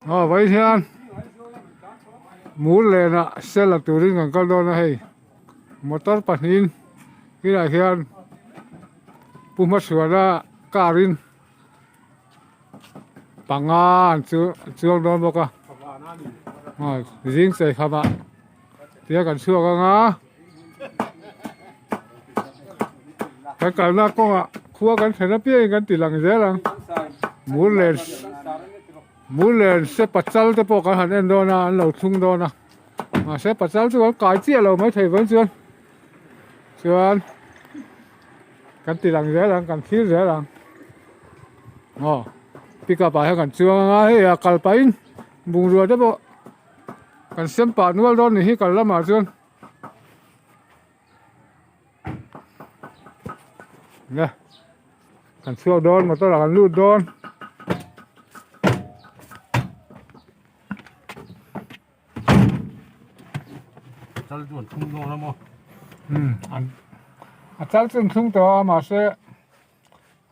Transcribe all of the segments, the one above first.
Aw vai hian mur lenah sel la turin kan kal dawn a hei motor pahnihin inah hian pu hmachhuana car in panga an chu chuang dawn bawk a aw zing chei khamah tia kan chhuak ang a kan kalna kawngah khua kan thlen apiangin kan ti lang zel ang mur len mur len se pachal te pawh kan han en dawn a an lo thlung dawn a mahse pachal chu kan kai chiah lo maithei vawiin chuan chuan kan ti lang zel ang kan thlir zel ang aw pickup ah hian kan chuang ang a hei a kal pahin bungrua te pawh kan sem pah nual dawn ni hi kal lamah chuan nge kan chhuak dawn motor ah kan lut dawn. Chal chu an thlung dawn a maw? Umm an a chal chu an thlung tawh a mahse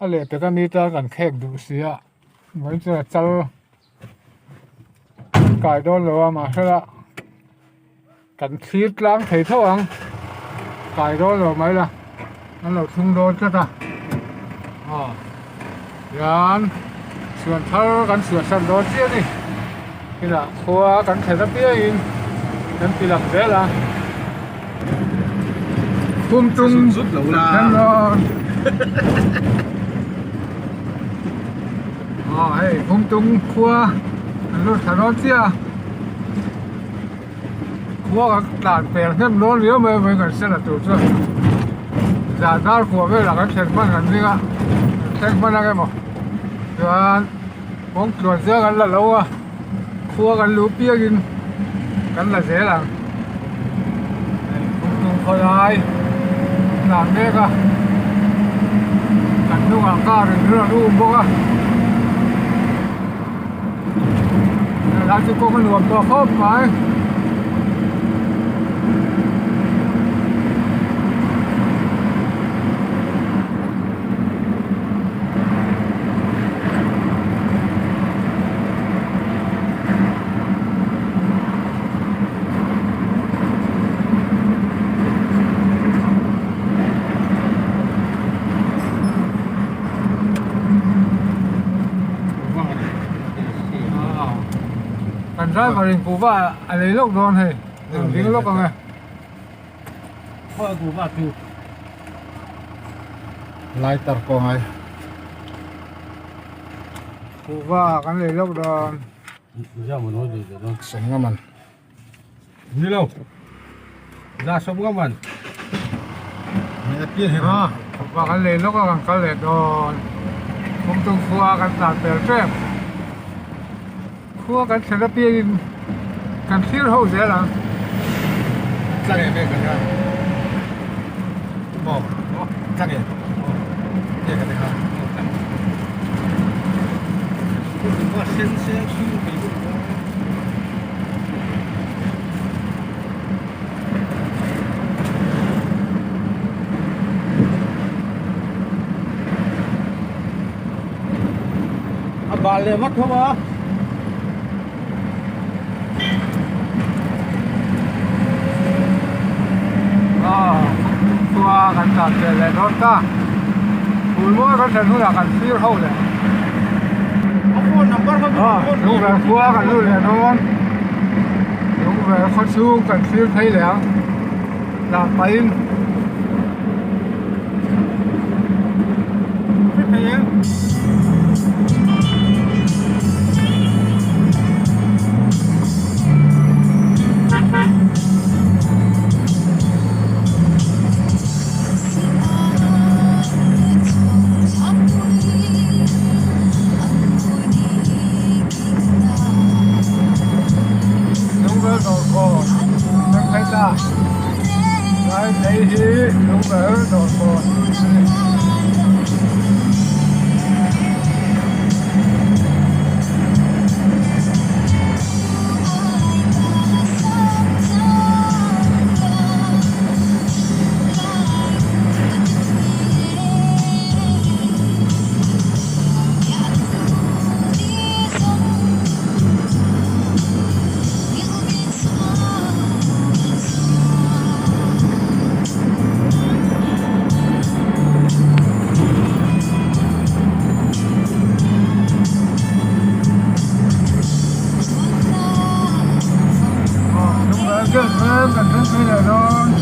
a leh pek ami tan kan khek duh si a vawiin chuan a chal an kai dawn lo a mahse la kan thlir tlang thei tho ang kai dawn lo mai la an lo thlung dawn tlat a aw hian chhuan thar kan chhuah san dawn chiah a ni inah khua kan thlen apiangin kan ti lang zel a kum tum thlen dawn aw hei kum tum khua an lut thla dawn chiah a khua kan tlan pel hnem dawn riau mai mai kan sela tur chuan zan dar kua velah kan thlen hman kan ring a kan thleng hman ang emaw chuan kawng tluan zel kan la lo a khua kan luh piangin kan la zel ang hei kawngtung khawlai tlan mek a kan hnungah car in rawn um bawk a. Helai chu kawng a nuam tawh khawp mai. Kan driver in kuhva a lei lawk dawn hei eng ding lawk ang e. Khawi kuhva chu lighter pawh a ngai. Kuhva kan lei lawk dawn. Sawmnga man. Ni lo. Za sawmnga man. A kuhva kan lei lawk a kan kal leh dawn. Kawngtung khua kan tlan pel tep. Khua kan thlen apiangin kan thlir ho zel ang. Tlang em em kan nia. Maw? Tlang em? Nge kan nia. Sen sen su thei bawk. A bal leh vat ho a. Khua kan tlan ve leh dawn ta. Phulmawi kan thlen hunah kan thlir ho leh. Lungvel khua kan lut leh dawn. Lungvel khaw chhung kan thlir phei leh ang. Tlan pahin. Lungvel dawrkawn kan phei ta lai phei hi lungvel dawrkawn a ni. phei leh dawn.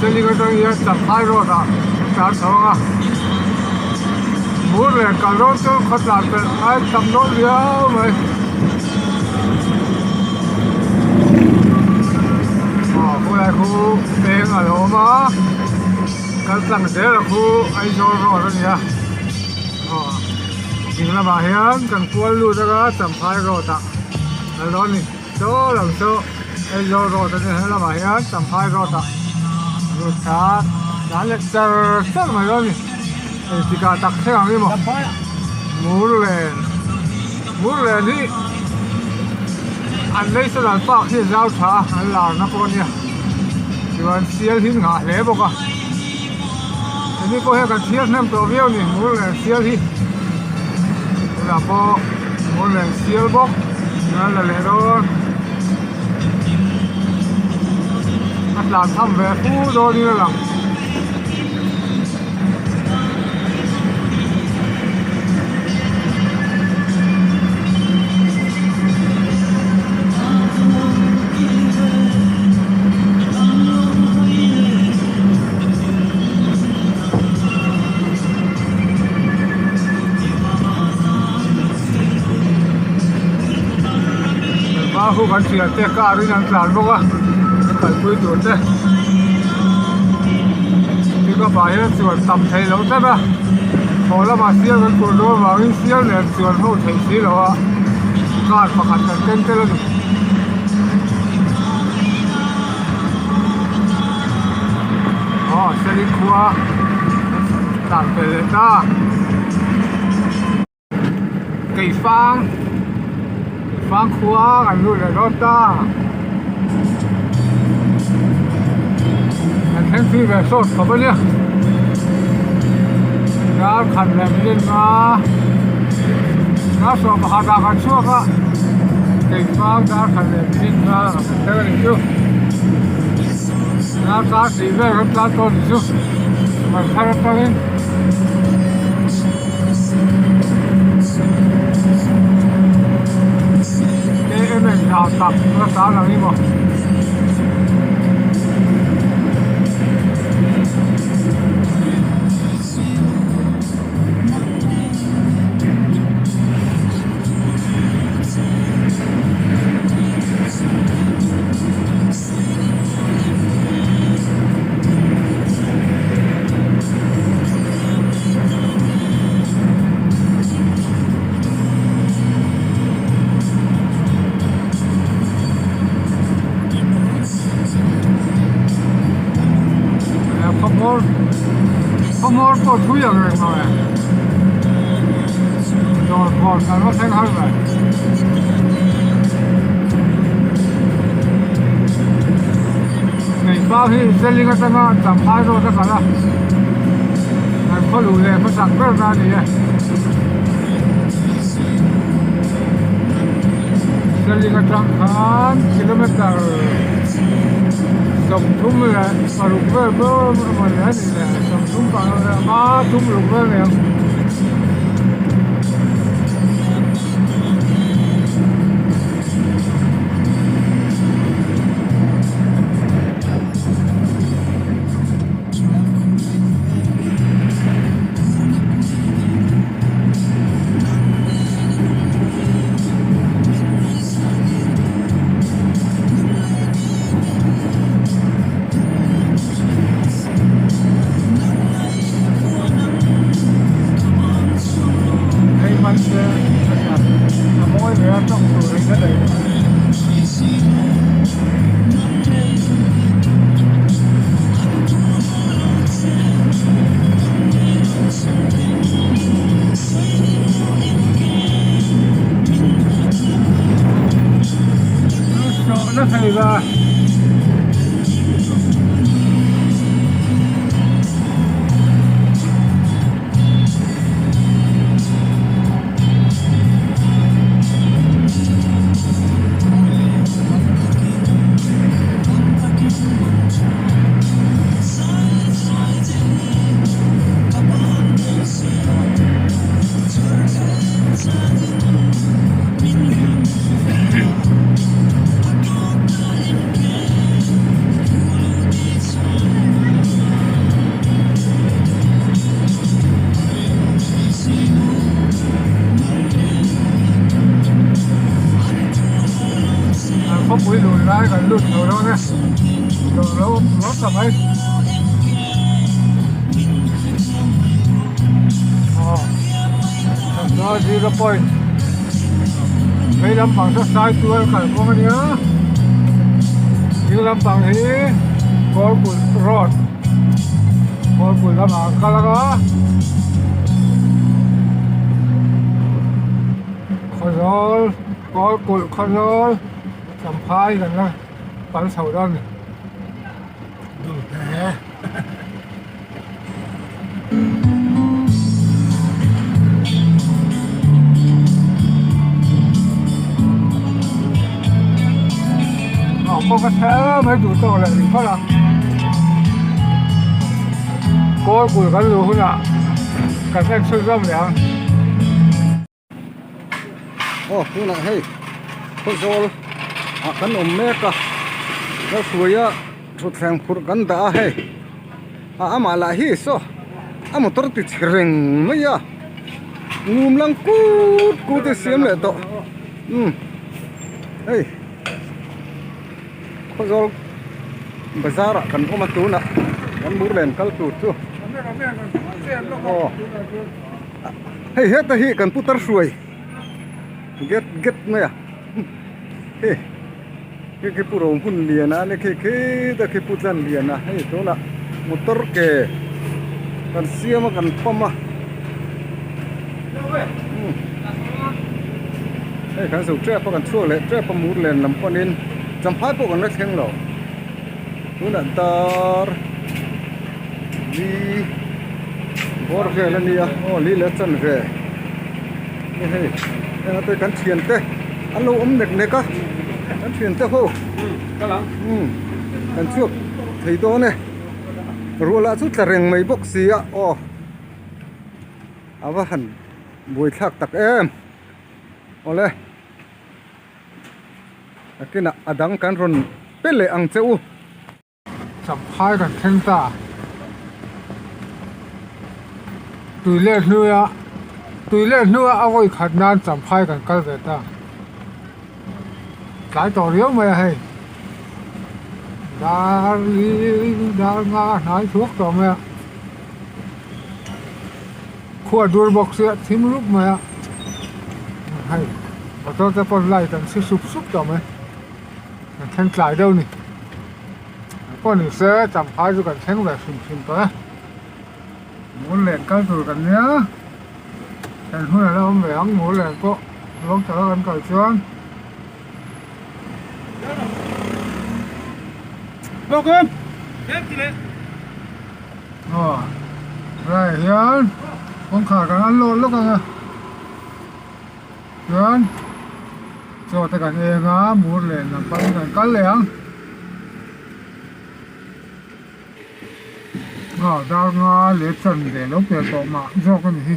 Seling atang hian Champhai road ah tlan chho ang a. Murlen kal dawn chu khaw tlan pelh ngai tam dawn riau mai. Aw khulai khu peng a lo awm a kal tlang zel a khu Aizawl road a ni a aw ding lamah hian kan kual lut anga Champhai road ah a lo ni saw lam chu Aizawl road a ni a helamah hian Champhai road ah lut thla tlan leh char char mai dawn a ni. Engtikah tak thleng ang emaw Murlen Murlen hi an National Park hi a zau tha a an lar na pawh a nia chuan sial hi an nghah hle bawk a hemi pawh hian kan chhiar hnem tawh viau a ni Murlen sial hi tunah pawh Murlen sial bawk an la leh dawn a tlan tham ve fu dawnin a lang. Hma kan hria te car in an tlan bawk a an kalpui tur te. Pickup ah hian chuan tam theih loh tlat a haw lamah sial kan kulh dawn vangin sial nen chuan ho theih si lo a car pakhat kan ken tel a ni. Aw Seling khua tlan pel leh ta. Keifang Keifang khua kan lut leh dawn ta kan thleng thui ve sawt khawp a nia dar khat leh minute nga dar sawm pakhat ah kan chhuak a Keifang dar khat leh minute nga kan thleng a nih chu dar kar tih vel kan tlan tawh a nih chu man thar atangin. Em em hna tak nasa lang hi maw. Khawhmawr khawhmawr pawh thui ang reng lo e dawr khawn kan va thleng har ve. Neihpang hi Seling atanga Champhai road a kal a, kan khaw luh leh hmasak ber na a ni e. Seling atang khan kilometer 36 vel ber emaw ni a nih leh 30 panga thum ruk vel a ni ang. Hei hman se a mawi ve a tawng tur in ka daih. Na thei va. Champhai kan lut chho dawn e dawr lo awm ruak ta mai aw chuan zero point vei lampang saw saitual kalkawng a nia ding lampang hi kawlkulh road kawlkulh lamah an kal ang a. Khawzawl Kawlkulh Khawzawl Champhai kan la pal chho dawn a ni. Aw kawng a chhe em mai duh tawk leh rih phawt a Kawlkulh kan luh hunah kan en chhunzawm leh ang. Aw tunah hei khawzawl ah kan awm mek a hruaia thutthleng phurh kan dah a hei a amah lah hi saw a motor ti chhe reng mai a ngum lang kut kut a siam leh tawh umm hei khawzawl bazar ah kan awm a tunah kan murlen kal tur chu aw. Hei heta hi kan putar hruai get get mai a hei khi khi pu ro hmun lian a ni khi khi te khi pu tlan lian a hei tunah motor ke kan siam a kan pump a hei kan zo tep a kan chhuak leh tep a mur len lam panin champhai pawh kan la thleng lo tunah dar. Li bawr vel a nia aw li leh chan ve ni hei heng ate kan thian te an lo awm nek nek a kan thian te ho umm kan chhuak thei dawn e ruah lah chu tla reng mai bawk si a aw a va han buaithlak tak em awle nakinah a dang kan rawn pe leh ang che u. Champhai kan thleng ta. Tui leh hnuia tui leh hnua a vawi khat nan Champhai kan kal ve ta. Tlai tawh riau mai a hei. Dar li dar nga a hnai thuak tawh mai a. Khua dur bawk sia thim rup mai a. Hei motor te pawn light an si sup sup tawh mai. Kan thleng tlai deuh a ni. Pawh ni se champhai chu kan thleng ve hrim hrim tawh e. Murlen kal tur kan nia. Kan hun a la awm ve ang murlen pawh lawng taka kan kal chuan. Aw helaiah hian kawngkhar kan an lawk lawk ang a. Chuan chaw te kan eng a mur len lam panin kan kal leh ang aw dar nga leh chan ve lo pel tawh mah zawk a ni hi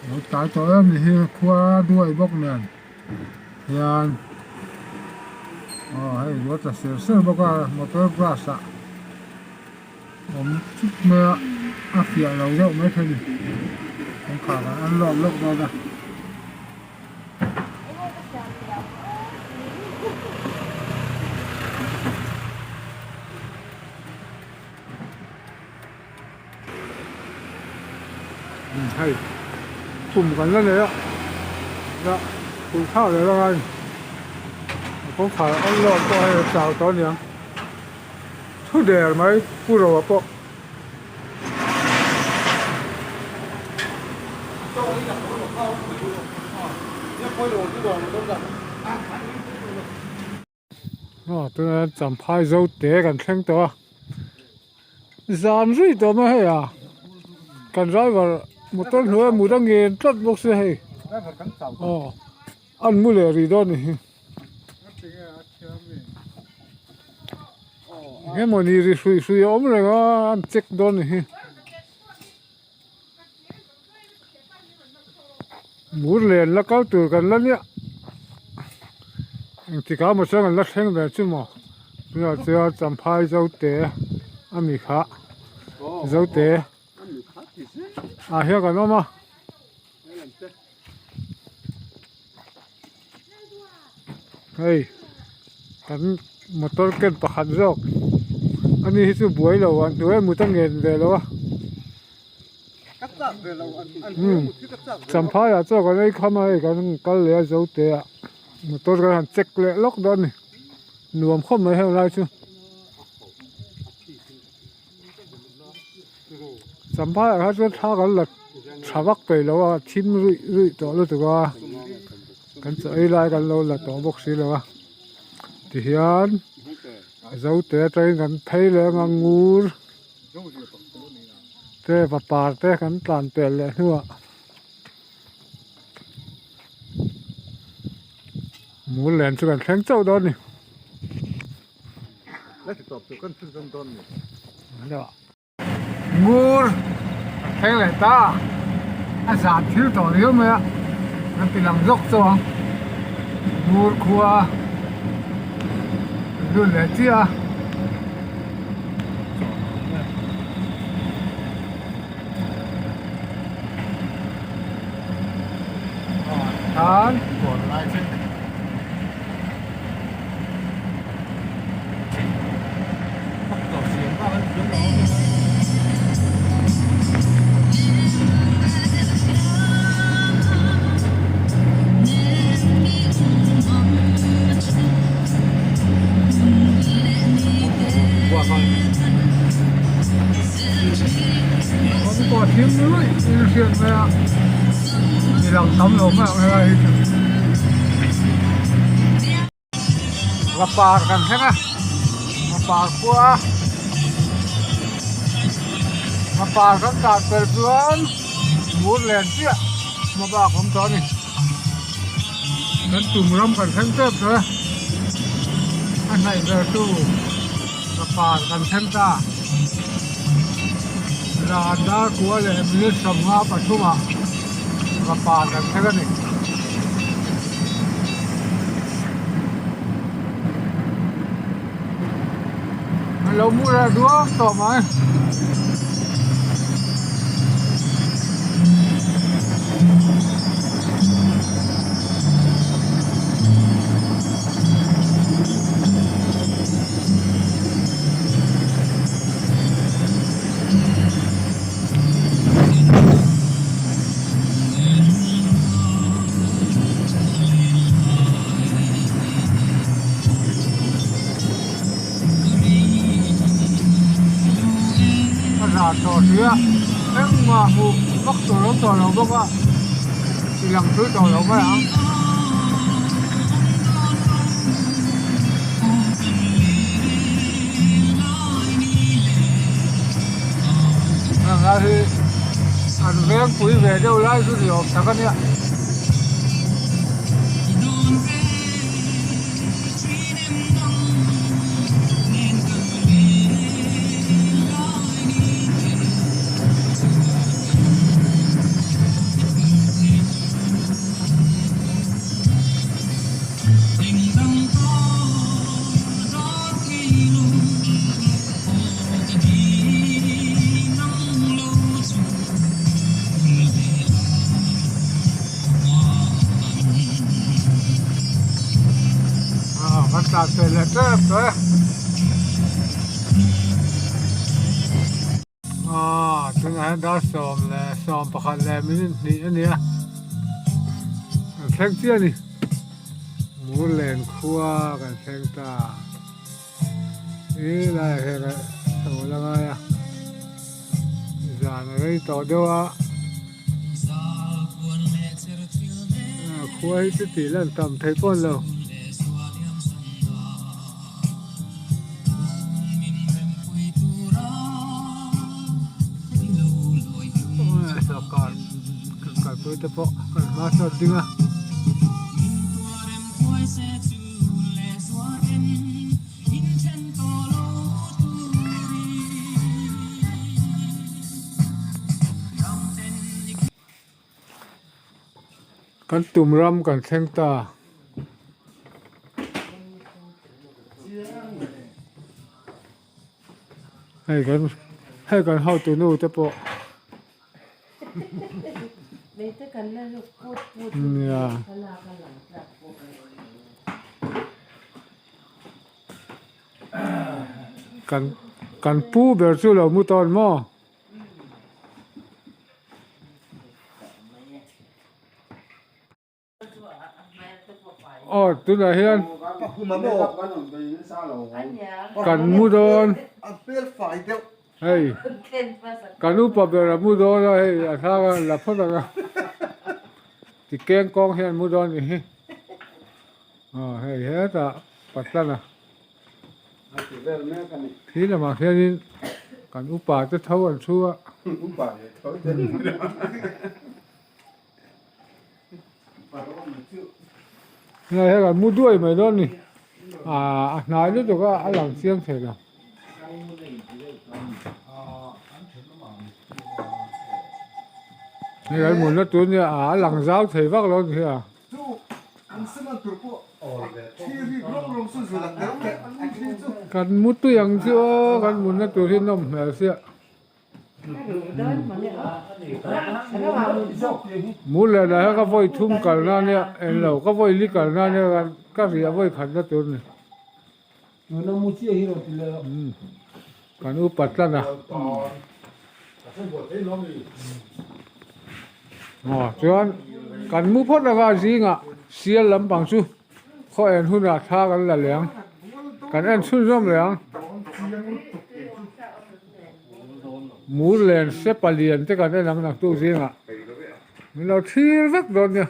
lo tlai tawh em ni hi khua duai bawk nen hian aw hei ruah tla ser ser bawk a motor glass ah awm chuk mai a a fiah lo deuh mai thei a ni kawngkhar ah an lawk lawk dawn a. Hei khum kan la nei a la kulh thlak leh la ngai a ni kawngkhar an lawk pawh hei a chau tawh a niang. Thu der mai pu Roa pawh. Aw tunah champhai zo te kan thleng tawh a zan zui tawh mai hei a kan driver motor hnuaia mut a ngen tlat bawk sia hei aw an mu leh rih dawn a ni hi. Engemawni ri hruih hruih a awm reng a an check dawn ni hi mur len la kal tur kan la nia engtikah emaw chuan kan la thleng ve chu maw tunah chuan champhai zote a mi kha zote ah hian kan awm a. Hei. Kan motor ken pakhat zawk ani hi chu buai lo a hnuai mut a ngen ve lo a champhai ah chuan kan ei kham a hei kan kal leh a zo teh ah motor kan han check leh lawk dawn a ni nuam khawp mai heng lai chu champhai ah kha chuan thla kan la tha vak peih lo a thim ruih ruih tawh lutuk a. Kan chaw ei lai kan lo la tawh bawk si lo a tihian zote atangin kan phei leh anga ngur te vapar te kan tlan pel leh hnuah mur len chu kan thleng chauh dawn a ni. Ngur a thleng leh ta a zan thil tawh riau mai a kan ti lang zawk chauh ang ngur khua an lut leh chiah a. Khan Kawng pawh thim luih in a hriat mai a mi lang tam lo mai ang helai hi chu. Vapar kan thleng a vapar khua vapar kan kah tel chuan mur len chiah hma bak awm tawh a ni kan tum ram kan thleng tep tawh e a hnaih ber tu vapar kan thleng ta zan dar kua leh minute 53 ah vapar kan thleng a ni. An lo mu reh duak tawh mai. A zah tawh si a engmah hmuh vak tur awm tawh lo bawk a i lang thui tawh lo mai ang. Heng hi an veng pui ve deuh lai chu ni awm tak a nia. Kan tlan fel leh tep tawh e. Aaa tunah hian dar 11 leh minute hnih a ni a kan thleng chiah a ni Murlen khua kan thleng ta he laiah hian a chho la ngai a zan a rei tawh deuh a khua hi chu tih lan tam thei pawh a ni lo. Sawrkar kan kalpui te pawh kan hma sawt ding a. Kan tum ram kan thleng ta. Hei kan hei kan hotu nu te pawh. Nia. Kan kan pu ber chu lo mu tawn maw? Aw tunah hian kan mu dawn hei kan upa ber a mu dawn a hei a thlang a la phawt ang a ti keng kawng hian mu dawn ni hi aw hei hetah patlana khi lamah khianin kan upa te tho an thu a. Hei hei kan mu duai mai dawn ni ah a hnai lutuk a a lang chiang thei lo. Hei kan munna tur nia ah a lang zau thei vak lo ni hi a. Kan mu tui ang chu aw kan munna tur hi nawm hmel sia. Mullena hi ka vawi thum kalna ania englo ka vawi li kalna ania ka riah vawi khatna tur a ni. Kan upa tlan a. Aw chuan kan mu phawt anga zingah sial lampang chu khaw en hunah thla kan la leh ang kan en chhunzawm leh ang. Mur len se palian te kan en ang naktuk zingah min lo thlir vek dawn nia.